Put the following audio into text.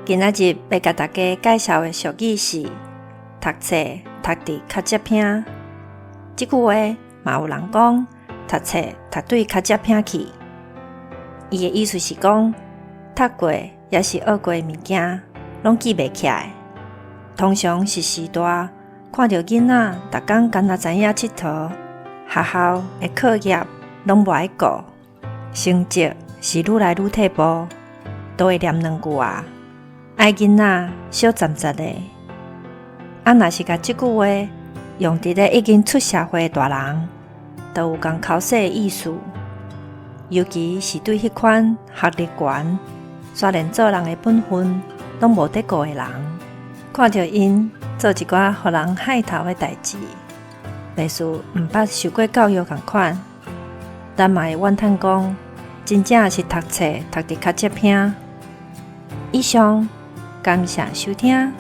今仔日欲共大家介紹的俗語是：讀冊讀佇跤跡坪。這句話嘛有人講，讀冊讀對跤跡坪去。伊的意思是講，讀過抑是學過的物件，攏記袂起來。通常是序大，看著囡仔逐工干焦知影𨑨迌，學校的課業攏無愛顧，成績是愈來愈退步，都會念兩句啊，愛囡仔小站站咧。啊，若是共這句話用佇咧已經出社會的大人，就有共剾洗的意思。尤其是對彼款學歷懸，煞連做人的本分攏無佇顧的人，看著𪜶做一寡予人害頭的代誌，類似毋捌受過教育仝款，咱嘛會怨嘆講，真正是讀冊讀佇跤跡坪。以上，感謝收聽。